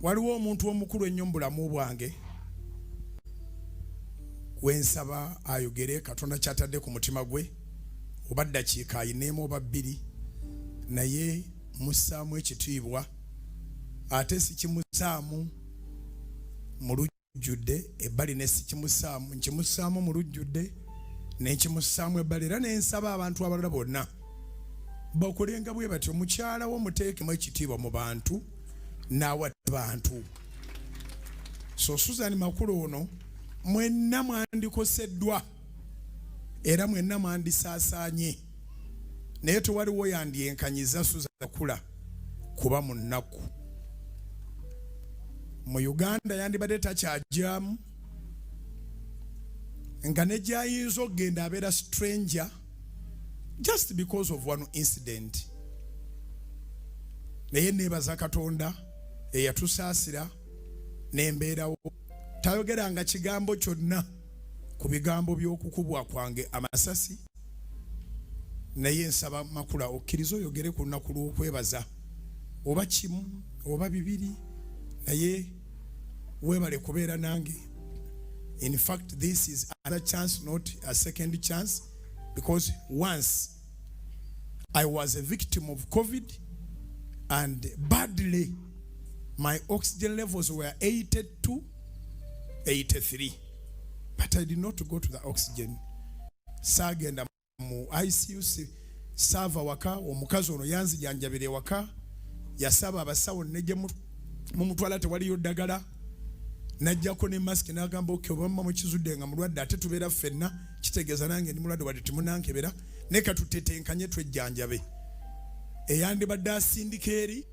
Waliwo omuntu omukulu ennyo mu bulamu bwange gwensaba ayogere Katonda kyatadde ku mutima gwe, oba ddakiika ayineemu oba bbiri, naye mussaamu ekitiibwa ate sikimusaamu mu lujjudde ebbali ne sikimusaamu, nkimusaamu mu lujjudde ne nkimusaamu ebbali, era ne nsaba abantu abalala bonna bakolenga bwe batyo. Mukyala wo muteekemu ekitiibwa mu bantu n'awata bantu. So Susan Makula ono mwenna mwandikoseddwa era mwenna mwandisaasaanye, naye tewaliwo yandyenkanyiza Susan Makula kuba mu nnaku. Mu Uganda yandibadde takyajaamu, nga ne gy'ayinza okugenda abeera stranger just because of one incident. Naye neebaza Katonda eyatusaasira n'embeerawo. Tayogeranga kigambo kyonna ku bigambo by'okukubwa kwange amasasi, naye nsaba Makula okkirize oyogere ku lunaku lw'okwebaza, oba kimu oba bibiri, naye weebale kubeera nange. In fact, this is another chance, not a second chance, because once I was a victim of COVID and badly my oxygen levels were 82, 83, but I did not go to the oxygen. Saagenda mu ICU, saava waka. Omukazi ono yanzijanjabira ewaka, yasaba abasawo nejje mumutwala, tewaliyo ddagala, najjako ne mask n'agamba, okay, oba mukizudde nga mulwadde ate tubeera ffenna, kitegeeza nange ndi mulwadde wadde temunankebera, naye katutetenkanye twejjanjabe. Eyandibadde asindika eri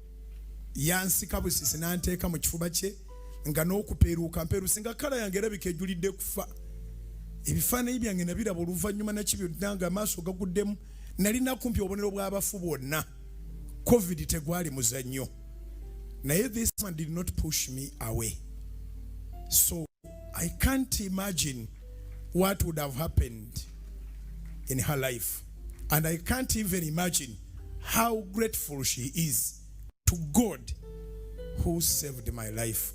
yansika busisi n'anteeka mu kifuba kye, nga n'okupeeruuka mpeeruuse, nga colour yange erabika ejulidde kufa. Ebifaananyi byange nabiraba oluvannyuma nakibyo nga amaaso gaguddemu, nalina kumpi obubonero bw'abafu bwonna. COVID tegwali muzannyo, naye this man did not push me away. So I can't imagine what would have happened in her life, and I can't even imagine how grateful she is to God who saved my life.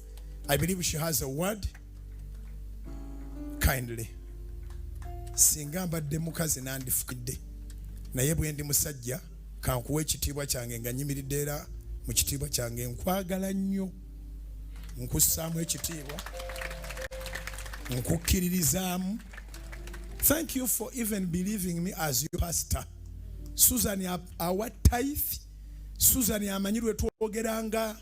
I believe she has a word. Kindly, singa mbadde mukazi nandifukidde, naye bwe ndi musajja kankuwa ekitiibwa kyange nga nyimiridde era mu kitiibwa kyange. Nkwagala nnyo, nkussaamu ekitiibwa, nkukkiririzaamu. Thank you for even believing me as your pastor. Susan awa tithe, Susan amanyi lwe twogeranga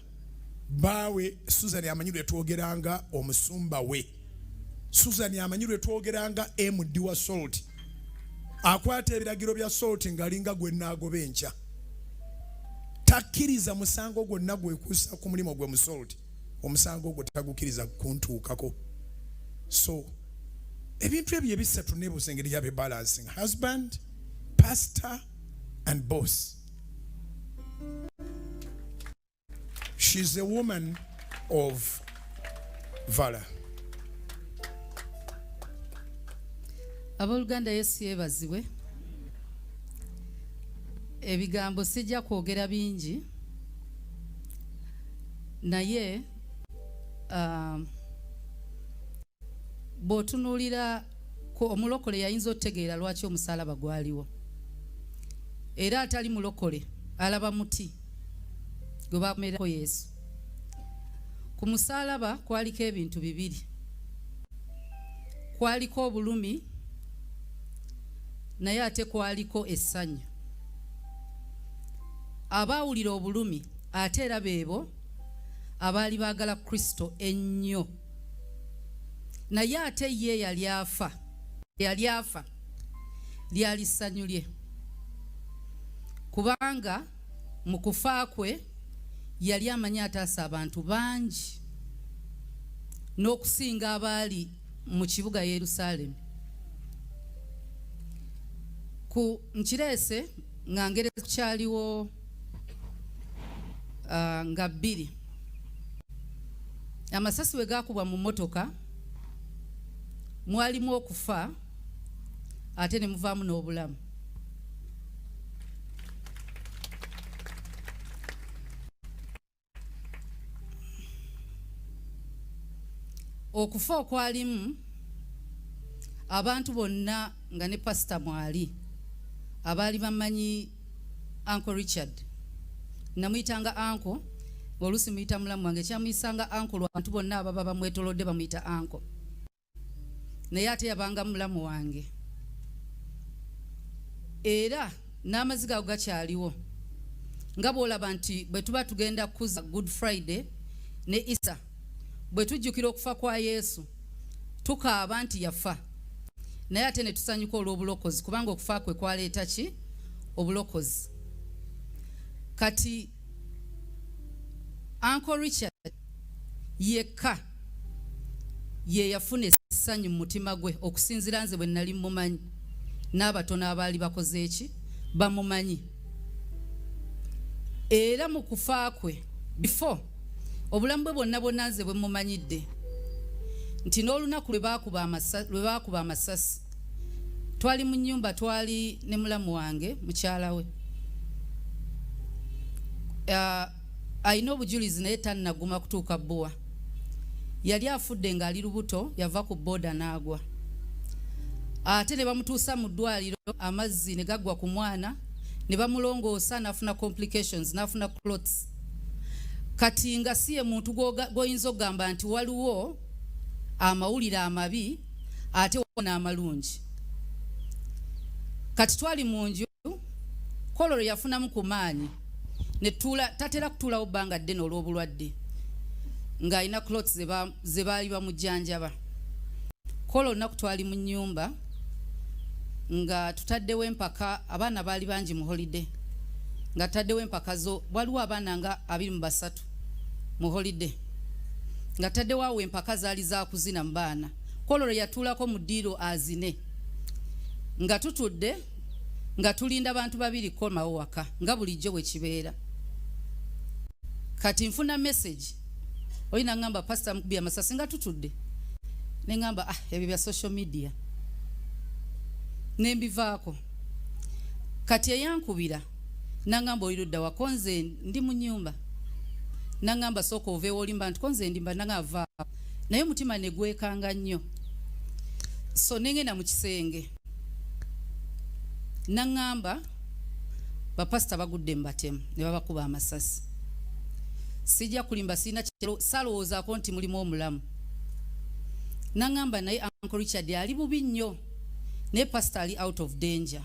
baawe, Susan amanyi lwe twogeranga omusumba we, Susan amanyi lwe twogeranga MD wa Salt. Akwata ebiragiro bya Salt ng'alinga gwe naagoba enkya. Takkiriza musango gwonna gwekuusa ku mulimu gwe mu Salt, omusango ogwo tagukkiriza kuntuukako. So ebintu ebyo ebisatu nebuuza engeri yabe balancing: husband, pastor and boss. She's a woman of valor. Abooluganda, Yesu yeebazibwe. Ebigambo sijja kwogera bingi, naye bw'otunuulira omulokole yayinza otutegeera lwaki omusaalaba gwaliwo, era atali mulokole alaba muti gwe bamerako Yesu. Ku musaalaba kwaliko ebintu bibiri: kwaliko obulumi, naye ate kwaliko essanyu. Abaawulira obulumi ate era beebo abaali baagala Kristo ennyo, naye ate ye yali afa, yali afa lyali ssanyu lye, kubanga mu kufa kwe yali amanyi ataasa abantu bangi n'okusinga abaali mu kibuga Yerusaalemi. Ku nkireese nga ngereza kukyaliwo nga 2 amasasi we gaakubwa mu mmotoka, mwalimu okufa ate ne muvaamu n'obulamu. Okufa okwalimu abantu bonna nga ne pasita mwali abaali bamanyi Uncle Richard. Namuyitanga uncle, oluusi muyita mulamu wange, kyamuyisanga uncle lwantu bonna ababa bamwetolodde bamuyita uncle, naye ate yabanga mulamu wange. Era n'amaziga ago gakyaliwo, nga bw'olaba nti bwe tuba tugenda kukuza Good Friday ne Easter, bwe tujjukira okufa kwa Yesu tukaaba nti yafa, naye ate ne tusanyuka olw'obulokozi, kubanga okufa kwe kwaleeta ki? Obulokozi. Kati Uncle Richard yekka ye yafuna essanyu mu mutima gwe, okusinziira nze bwe nali mumanyi n'abatono abaali bakoze eki bamumanyi. Era mu kufa kwe, before, obulamu bwe bwonna bwonna nze bwe mumanyidde nti n'olunaku lwe baakuba amasasi twali mu nnyumba, twali ne mulamu wange, mukyala we alina obujulizi naye tannaguma kutuuka bbuwa. Yali afudde ng'ali lubuto, yava ku booda n'agwa, ate ne bamutuusa mu ddwaliro, amazzi ne gaggwa ku mwana, ne bamulongoosa, n'afuna complications, n'afuna clots. Kati nga si ye muntu gw'oyinza okugamba nti waliwo amawulire amabi ate n'amalungi. Kati twali mu nju, kololo yafunamu ku maanyi netuula, tatera kutuulawo bbanga ddene olw'obulwadde, ng'alina clots ze baali bamujjanjaba. Kola olunaku twali mu nnyumba nga tutaddewo empaka, abaana baali bangi mu holiday, nga tutaddewo empaka zo, waliwo abaana nga 23 mu holiday, nga tutaddewo awo empaka zaali zakuzina mu baana. Kololo yatuulako mu ddiiro azine, nga tutudde nga tulinda bantu babiri komawo waka nga bulijjo bwe kibeera. Kati nfuna message, oli nangamba pastor mukubye amasasi, nga tutudde. Neŋŋamba, "Ah, ebyo bya social media," nembivaako. Kati eyankubira nangamba, "Oli ludda wako?" "Nze ndi mu nyumba." Nangamba, "Sooka oveewo olimba." Nti, "Ko nze ndimba?" Nangamba, "Vaawo." Naye omutima ne gwekanga nnyo, so nengenda mu kisenge. Naŋŋamba, "Bapasita bagudde mu batemu ne babakuba amasasi." Sijja kulimba, sirina saalowoozaako nti mulimu omulamu. Naŋŋamba, "Naye Uncle Richard ali bubi nnyo, naye pasita ali out of danger."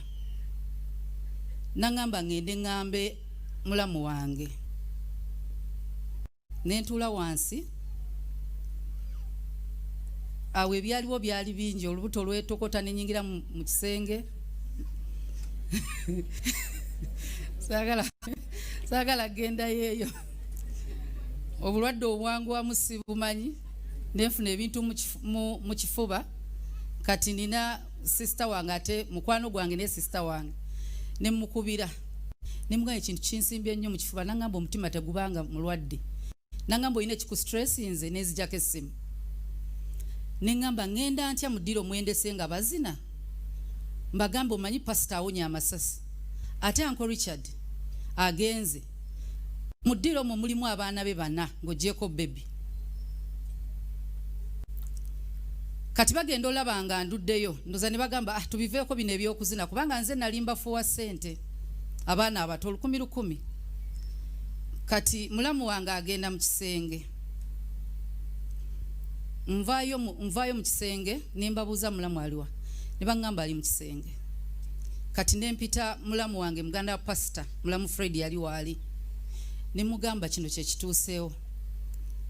Naŋŋamba ŋŋende ŋŋambe mulamu wange. Nentuula wansi awo, ebyaliwo byali bingi, olubuto lwetokota, nenyingira mu kisenge. Saagala gendayo eyo, obulwadde obwanguwamu sibumanyi. Nenfuna ebintu mu kifuba. Kati nina sister wange, ate mukwano gwange, naye sister wange, nemukubira nemugamba, "Ekintu kinsimbye nnyo mu kifuba." Nangamba, "Omutima tegubanga mulwadde." Nangamba, "Olina ekikustressinze." Nenzijako essimu, neŋŋamba, "Ŋŋenda ntya mu ddiro mwendese nga bazina, mbagamba omanyi pasita awonya amasasi, ate Uncle Richard agenze mu ddiro omwo mulimu abaana be bana ng'ogyeko baby?" Kati bagenda olaba nga nduddeyo, ndoza ne bagamba, "Ah, tubiveeko bino ebyokuzina," kubanga nze nali mbafuwa ssente abaana abato 1000 1000. Kati mulamu wange agenda mu kisenge, nvaayo mu kisenge ne mbabuuza, "Mulamu aliwa?" Ne baŋŋamba, "Ali mu kisenge." Kati ne mpita mulamu wange, muganda wa pasita, mulamu Fred, yali waali, ne mugamba, "Kino kye kituuseewo,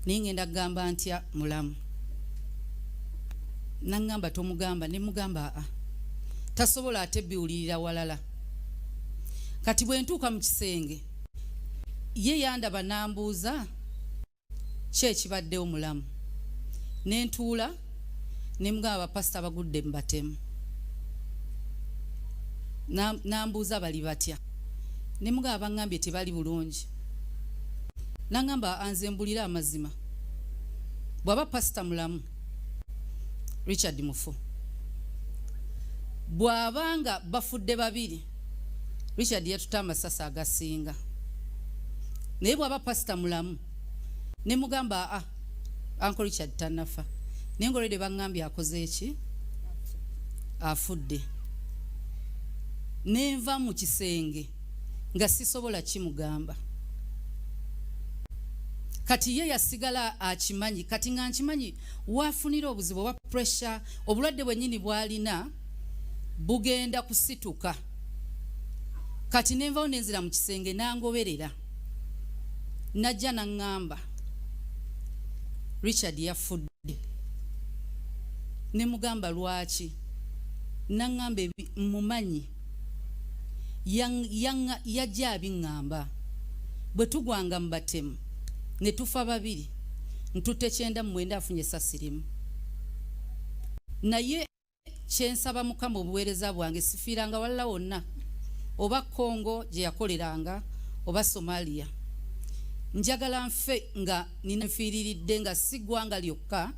naye ngenda kugamba ntya mulamu?" Naŋŋamba, "Tomugamba." Ne mugamba, "Aa, tasobola ate biwulirira walala." Kati bwe ntuuka mu kisenge, ye yandaba n'ambuuza, "Ki ekibaddewo, mulamu?" Ne ntuula ne mugamba, "Bapasita bagudde mu batemu." N'ambuuza, "Bali batya?" Ne mugamba, "Baŋŋambye tebali bulungi." N'aŋŋamba, "Anze mbulira amazima, bw'aba pasita mulamu, Richard mufu. Bw'abanga bafudde babiri, Richard yatuta amasasi agasinga. Naye bw'aba pasita mulamu." Ne mugamba, "Aa, Uncle Richard tannafa." Naye nga already baŋŋambye akoze eki? Afudde. Ne nva mu kisenge nga sisobola kimugamba. Kati ye yasigala akimanyi, kati nga nkimanyi waafunira obuzibu oba pressure, obulwadde bwennyini bw'alina bugenda kusituka. Kati ne nvawo ne nzira mu kisenge n'angoberera. Najja n'aŋŋamba Richard yafudde. Ne mugamba lwaki? N'aŋŋamba mmumanyi. Yajja abiŋŋamba. Bwe tugwanga mu batemu ne tufa babiri, ntutte 99 afunye essasi limu. Naye kye nsaba Mukama obuweereza bwange sifiiranga walala wonna, oba Congo gye yakoleranga oba Somalia. Njagala nfe nga nina nfiiriridde nga si ggwanga lyokka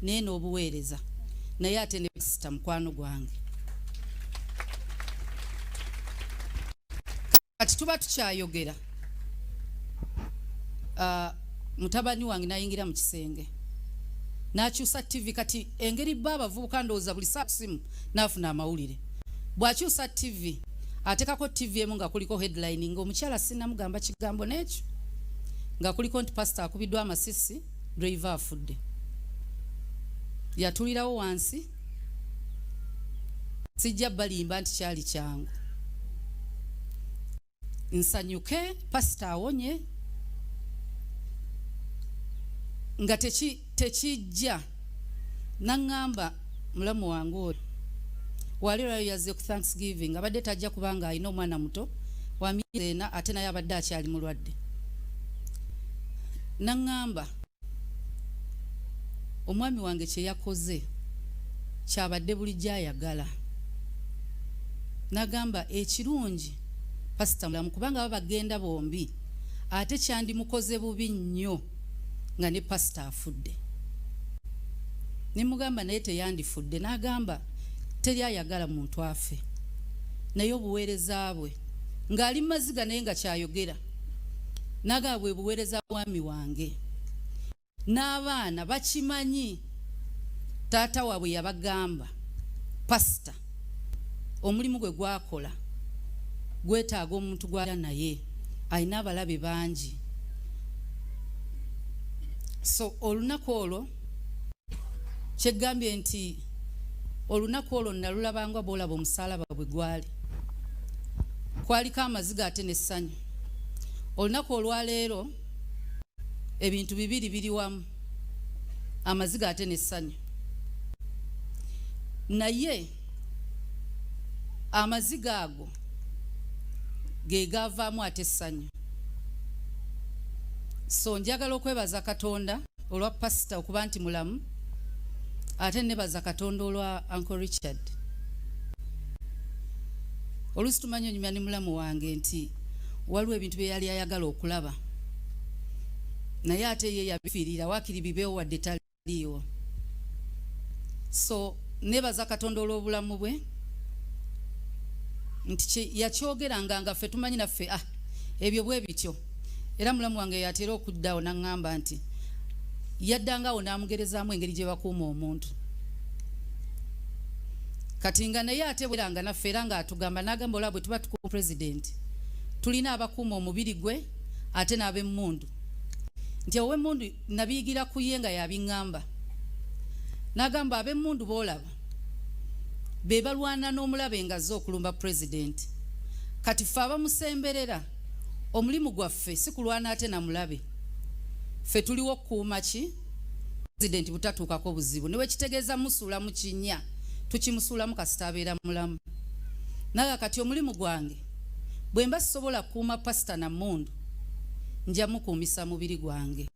naye n'obuweereza, naye ate ne pasita mukwano gwange. Kati tuba tukyayogera, mutabani wange n'ayingira mu kisenge n'akyusa TV. Kati engeri bba abavubuka ndowooza buli saa simu n'afuna amawulire, bw'akyusa TV ateekako TV emu nga kuliko headline ng'omukyala sinnamugamba kigambo n'ekyo, nga kuliko nti pasita akubiddwa amasisi, driver afudde. Yatulirawo wansi. Sijja balimba nti kyali kyangu nsanyuke pasita awonye nga tekijja. Naŋŋamba mulamu wange oyo wali olwayo yazze ku Thanksgiving, abadde tajja kubanga alina omwana muto wa myezi 4 ate naye abadde akyali mulwadde. Naŋŋamba omwami wange kye yakoze kyabadde bulijjo ayagala. Nagamba ekirungi pasita mulamu, kubanga baba bagenda bombi ate kyandimukoze bubi nnyo nga ne pasita afudde. Ne mugamba naye teyandifudde. N'agamba teri ayagala muntu afe, naye obuweereza bwe ng'ali mu maziga naye nga kyayogera. N'agamba bwe buweereza bwami wange n'abaana bakimanyi, taata waabwe yabagamba pasita omulimu gwe gwakola gwetaaga omuntu gw'ala naye alina abalabe bangi. So olunaku olwo kyegambye nti olunaku olwo nalulabanga bw'olaba omusaalaba bwe gwali, kwaliko amaziga ate n'essanyu. Olunaku olwaleero ebintu bibiri biri wamu, amaziga ate n'essanyu. Naye amaziga ago ge gavaamu ate essanyu. So njagala okwebaza Katonda olwa pasita okuba nti mulamu, ate nebaza Katonda olwa Uncle Richard. Oluusi tumanyi onyumya ne mulamu wange nti waliwo ebintu bye yali ayagala okulaba, naye ate ye yabifiirira waakiri bibeewo wadde taliiwo. So nebaza Katonda olw'obulamu bwe nti yakyogeranga nga ffe tumanyi naffe ebyo bwe bityo. Era mulamu wange yatera okuddawo n'aŋŋamba nti yaddangawo n'amugerezaamu engeri gye bakuuma omuntu. Kati nga naye ate bweranga naffe era ng'atugamba n'agamba olaba bwe tuba tukuuma pulezidenti tulina abakuuma omubiri gwe ate n'ab'emmundu, nti ow'emmundu nabiyigira ku ye nga yabiŋŋamba. N'agamba ab'emmundu b'olaba be balwana n'omulabe ng'azze okulumba pulezidenti. Kati ffe abamusemberera omulimu gwaffe si kulwana ate na mulabe, ffe tuliwo kukuuma ki pulezidenti butatuukako buzibu, ne bwekitegeeza musuula mu kinnya tukimusuulamu kasita abeera mulamu. Naga kati omulimu gwange bwe mba sisobola kukuuma pasita na mmundu, nja mukuumisa mubiri gwange.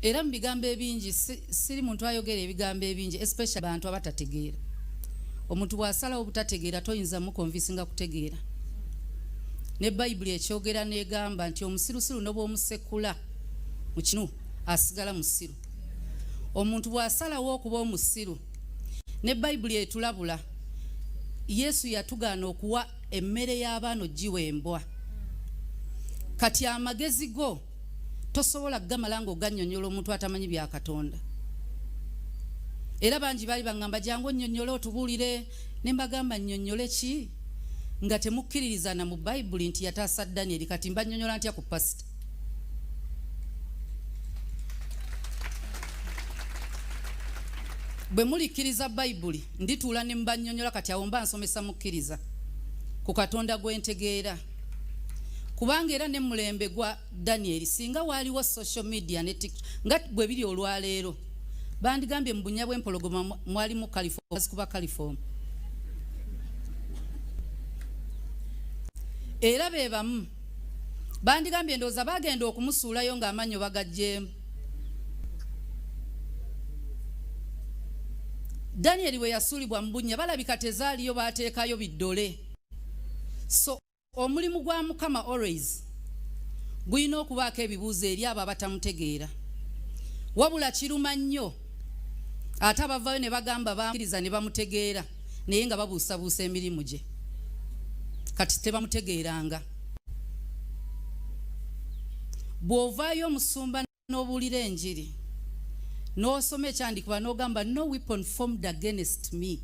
Era mu bigambo ebingi siri muntu ayogera ebigambo ebingi, especially bantu abatategeera. Omuntu bw'asalawo obutategeera toyinza mukonvisinga kutegeera. Ne Bayibuli ekyogera n'egamba nti omusirusiru ne bw'omusekula mu kinu asigala musiru. Omuntu bw'asalawo okuba omusiru, ne Bayibuli etulabula. Yesu yatugaana okuwa emmere y'abaana ogiwa embwa. Kati amagezi go tosobola kugamala ng'ogannyonnyola omuntu atamanyi bya Katonda. Era bangi baali baŋŋamba jangu onnyonnyole otubuulire, ne mbagamba nnyonnyole ki nga temukkiririza na mu Bayibuli nti yataasa Danyeri, kati mbannyonnyola ntya ku pasita? Bwe mulikkiriza Bayibuli ndituula ne mbannyonnyola, kati awo mba nsomesa mukkiriza ku Katonda gwe ntegeera. Kubanga era ne mulembe gwa Danyeri singa waaliwo social media ne TikTok nga bwe biri olwaleero, bandigambye mu bunnya bw'empologoma mwalimu kuba California. Era be bamu bandigambye ndowooza bagenda okumusuulayo ng'amannyo bagaggyeemu. Danyeri bwe yasuulibwa mu bunnya balabika tezaaliyo, baateekayo biddole. So omulimu gwa Mukama always gulina okubaako ebibuuzo eri abo abatamutegeera. Wabula kiruma nnyo ate abavaayo ne bagamba bakkiriza ne bamutegeera naye nga babuusabuusa emirimu gye, kati tebamutegeeranga. Bw'ovaayo omusumba n'obuulira enjiri n'osoma ekyandikibwa n'ogamba no weapon formed against me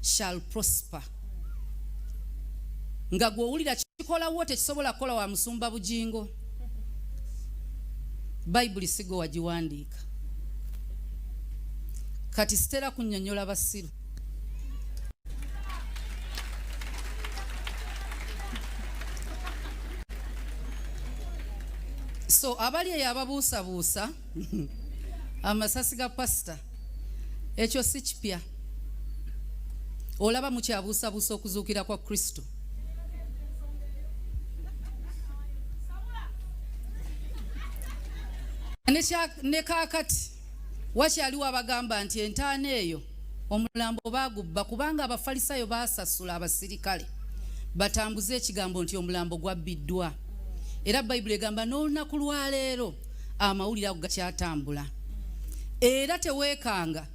shall prosper, nga gw'owulira kikolawo tekisobola kukola wa musumba Bugingo. Bayibuli sigo wagiwandiika. Kati sitera kunnyonnyola basiru. So abali eyo ababuusabuusa amasasi ga pasita, ekyo si kipya. Olaba mukyabuusabuusa okuzuukira kwa Kristo. Ne kaakati wakyaliwo abagamba nti entaana eyo omulambo baagubba kubanga abafalisaayo baasasula abasirikale batambuze ekigambo nti omulambo gwabbiddwa. Era Bayibuli egamba n'olunaku lwaleero amawulire ago gakyatambula. Era teweekanga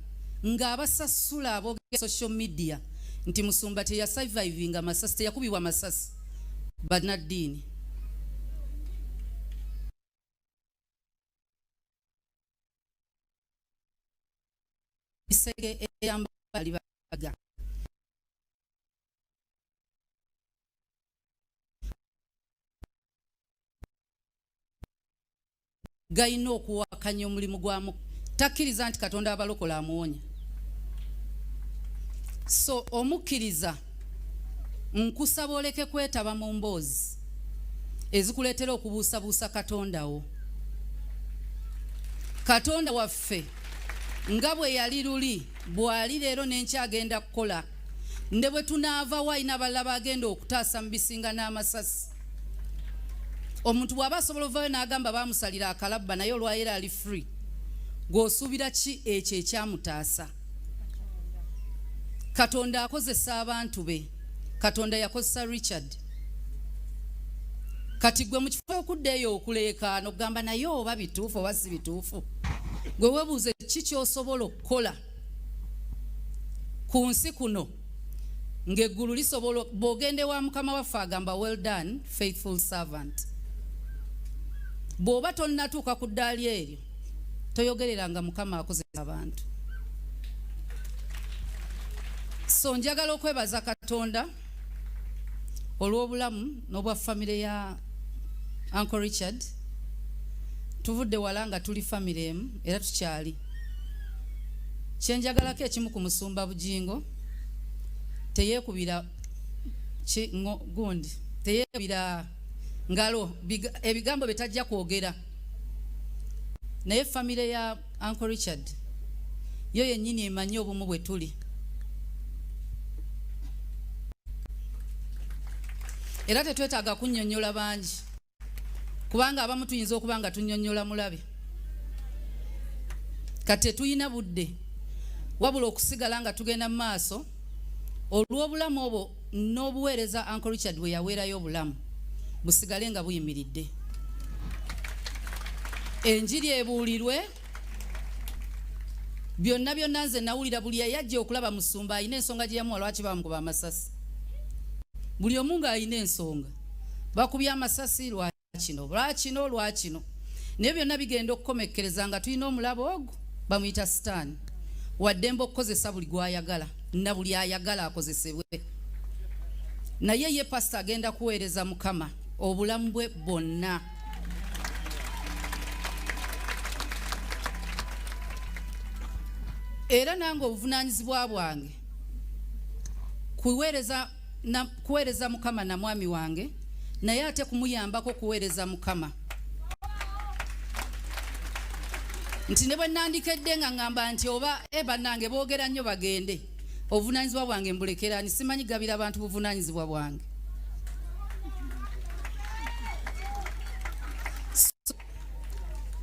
ng'abasasula aboogera social media nti musumba teyasurvivinga masasi, teyakubibwa masasi, bannaddiini. Bisege eyambali baga galina okuwakanya omulimu gwa takkiriza nti Katonda abalokola amuwonya. So omukkiriza nkusaba oleke kwetaba mu mboozi ezikuleetera okubuusabuusa Katonda wo. Katonda waffe nga bwe yali luli bw'ali leero n'enkya agenda kukola, ne bwe tunaava wa alina abalala bagenda okutaasa mu bisinga n'amasasi. Omuntu bw'aba asobola ovayo n'agamba baamusalira akalabba naye olwayera ali free, gw'osuubira ki ekyo ekyamutaasa? Katonda akozesa abantu be. Katonda yakozesa Richard. Kati gwe mu kifo okudda eyo okuleekaana okugamba naye oba bituufu oba si bituufu, gwe weebuuze ki ky'osobola okukola ku nsi kuno ng'eggulu lisobola. Bw'ogenda ewa Mukama waffe agamba well done faithful servant. Bw'oba tonnatuuka ku ddaali eryo toyogereranga Mukama akozesa abantu. So njagala okwebaza Katonda olw'obulamu n'obwa famire ya Uncle Richard. Tuvudde wala nga tuli famire emu era tukyali. Kyenjagalako ekimu ku musumba Bugingo, teyeekubira gundi, teyeekubira ngalo ebigambo bye tajja kwogera, naye famire ya Uncle Richard yo yennyini emanyi obumu bwe tuli. Era tetwetaaga kunnyonnyola bangi, kubanga abamu tuyinza okuba nga tunnyonnyola mulabe. Kati tetulina budde, wabula okusigala nga tugenda mu maaso olw'obulamu obwo n'obuweereza Uncle Richard bwe yaweerayo obulamu busigale nga buyimiridde. Enjiri ebuulirwe byonna byonna. Nze nawulira buli eyajja okulaba musumba alina ensonga gye yamuwa lwaki bamukuba amasasi. Buli omu ng'alina ensonga. Bakubye amasasi lwakino, lwakino, lwakino. Naye byonna bigenda okukomekkereza nga tulina omulabo ogwo bamuyita Sitaani. Waddembe okukozesa buli gw'ayagala na buli ayagala akozesebwe. Naye ye pasita agenda kuweereza Mukama obulamu bwe bwonna. Era nange obuvunaanyizibwa bwange kuweereza na, kuweereza Mukama na mwami wange, naye ate kumuyambako kuweereza Mukama. Nti ne bwe nandikedde nga ŋŋamba nti oba e bannange boogera nnyo bagende, obuvunaanyizibwa bwange mbulekerani, simanyi gabira abantu buvunaanyizibwa bwange.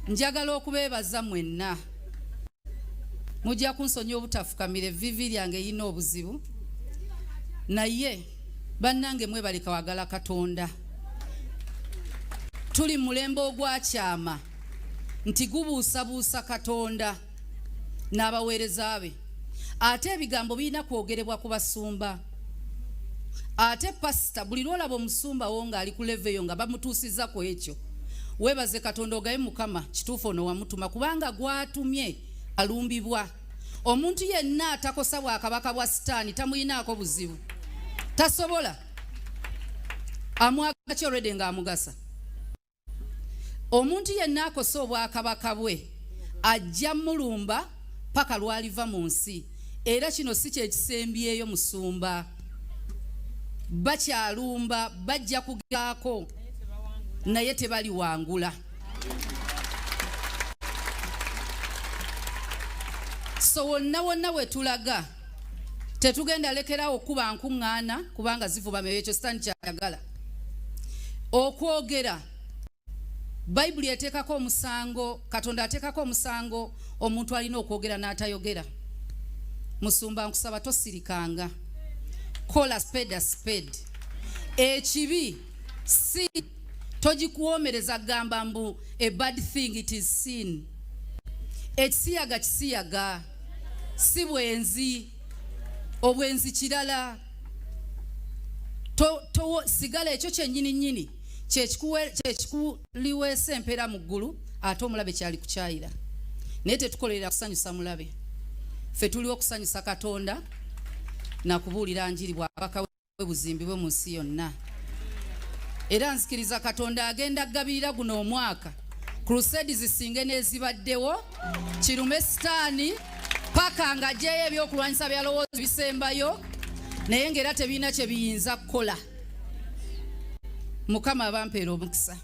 Njagala okubeebaza mwenna. Mujja kunsonyiwa obutafukamira, evviivi lyange lirina obuzibu, naye bannange mwebale kwagala Katonda. Tuli mu mulembe ogwakyama nti gubuusabuusa Katonda n'abaweereza be. Ate ebigambo birina kwogerebwa ku basumba. Ate pasita buli lw'olaba omusumba wo ng'ali ku level eyo nga bamutuusizza ku ekyo, weebaze Katonda ogaye Mukama kituufu ono wamutuma, kubanga gw'atumye alumbibwa. Omuntu yenna atakosa bwakabaka bwa Sitaani tamuyinaako buzibu, tasobola. Amwagala ki already ng'amugasa? Omuntu yenna akosa obwakabaka bwe ajja mulumba paka lwaliva mu nsi. Era kino si kyekisembyeyo musumba, bakyalumba, bajja kugezaako naye tebaliwangula. So wonna wonna we tulaga tetugenda lekerawo kuba nkuŋŋaana kubanga zivuba myoyo, ekyo Sitaani kyayagala. Okwogera, Bayibuli eteekako omusango, Katonda ateekako omusango omuntu alina okwogera n'atayogera. Musumba nkusaba tosirikanga, kola spade a spade. Ekibi si togikuwoomereza gamba mbu a bad thing, it is sin. Ekisiyaga kisiyaga, si bwenzi. Obwenzi kirala. Sigala ekyo kyennyini nnyini kyekikuliweesa empeera mu ggulu, ate omulabe kyali kukyayira. Naye tetukolerera kusanyusa mulabe, ffe tuliwo okusanyusa Katonda na kubuulira njiri bwabaka bwe buzimbibwe mu nsi yonna. Era nzikiriza Katonda agenda kugabirira guno omwaka crusade zisinge n'ezibaddewo, kirume Sitaani paka ng'aggyeyo ebyokulwanyisa byalowooza bisembayo, naye ng'era tebirina kye biyinza kukola. Mukama abampeera omukisa.